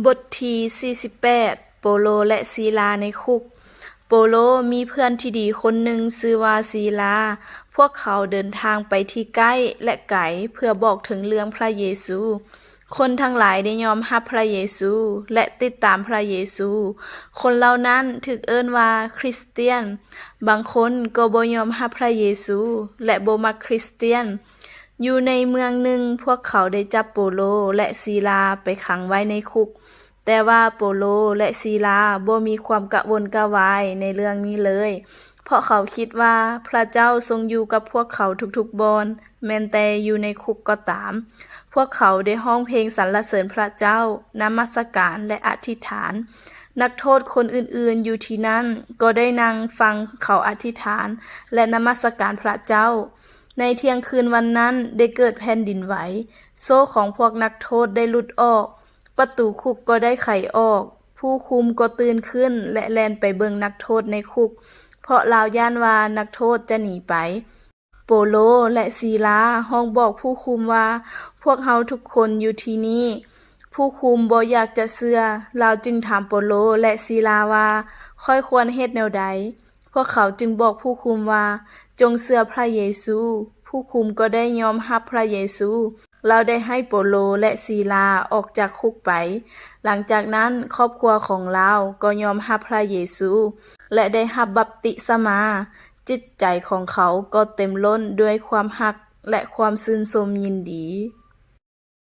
ບົດທີສີ່ສິບແປດ ໂປໂລ ແລະ ຊີລາໃນຄຸກ. ໂປໂລມີເພື່ອນທີ່ດີຄົນໜຶ່ງຊື່ວ່າຊີລາ. ພວກເຂົາເດີນທາງໄປທີ່ໃກ້ ແລະ ໄກ ເພື່ອບອກເຖິງເລື່ອງພຣະເຢຊູ. ຄົນທັງຫຼາຍໄດ້ຍອມຮັບພຣະເຢຊູ ແລະ ຕິດຕາມພຣະເຢຊູ. ຄົນເຫຼົ່ານັ້ນຖືກເອີ້ນວ່າຄຣິສຕຽນ. ບາງຄົນກໍບໍ່ຍອມຮັບພຣະເຢຊູ ແລະ ບໍ່ມັກຄຣິສຕຽນ. ຢູ່ໃນເມືອງໜຶ່ງ, ພວກເຂົາໄດ້ຈັບໂປໂລ ແລະ ຊີລາໄປຂັງໄວ້ໃນຄຸກ. ແຕ່ວ່າໂປໂລ ແລະ ຊີລາບໍ່ມີຄວາມກະວົນກະວາຍໃນເລື່ອງນີ້ເລີຍ, ເພາະເຂົາຄິດວ່າພຣະເຈົ້າຊົງຢູ່ກັບພວກເຂົາທຸກໆບ່ອນ, ແມ່ນແຕ່ຢູ່ໃນຄຸກກໍຕາມ. ພວກເຂົາໄດ້ຮ້ອງເພງສັນລະເສີນພຣະເຈົ້າ, ນະມັດສະການ ແລະ ອະທິຖານ. ນັກໂທດຄົນອື່ນໆຢູ່ທີ່ນັ້ນກໍໄດ້ນັ່ງຟັງເຂົາອະທິຖານ ແລະ ນະມັດສະການພຣະເຈົ້າ. ໃນທ່ຽງຄືນວັນນັ້ນໄດ້ເກີດແຜ່ນດິນໄຫວ. ໂສ້ຂອງພວກນັກໂທດໄດ້ຫຼຸດອອກ. ປະຕູຄຸກກໍໄດ້ໄຂອອກ. ຜູ້ຄຸມກໍຕື່ນຂຶ້ນ ແລະ ແລ່ນໄປເບິ່ງນັກໂທດໃນຄຸກ, ເພາະລາວຢ້ານວ່ານັກໂທດຈະໜີໄປ. ໂປໂລ ແລະ ຊີລາຮ້ອງບອກຜູ້ຄຸມວ່າ, ພວກເຮົາທຸກຄົນຢູ່ທີ່ນີ້. ຜູ້ຄຸມບໍ່ຢາກຈະເຊື່ອ, ລາວຈຶ່ງຖາມໂປໂລ ແລະ ຊີລາວ່າ, ຂ້ອຍຄວນເຮັດແນວໃດ? ພວກເຂົາຈຶ່ງບອກຜູ້ຄຸມວ່າ, ຈົ່ງເຊື່ອພຣະເຢຊູ. ຜູ້ຄຸມກໍໄດ້ຍອມຮັບພຣະເຢຊູ. ລາວໄດ້ໃຫ້ໂປໂລ ແລະ ຊີລາອອກຈາກຄຸກໄປ. ຫຼັງຈາກນັ້ນ, ຄອບຄົວຂອງລາວກໍຍອມຮັບພຣະເຢຊູ ແລະ ໄດ້ຮັບບັບຕິສະມາ. ຈິດໃຈຂອງເຂົາກໍເຕັມລົ້ນດ້ວຍຄວາມຮັກ ແລະ ຄວາມຊື່ນຊົມຍິນດີ.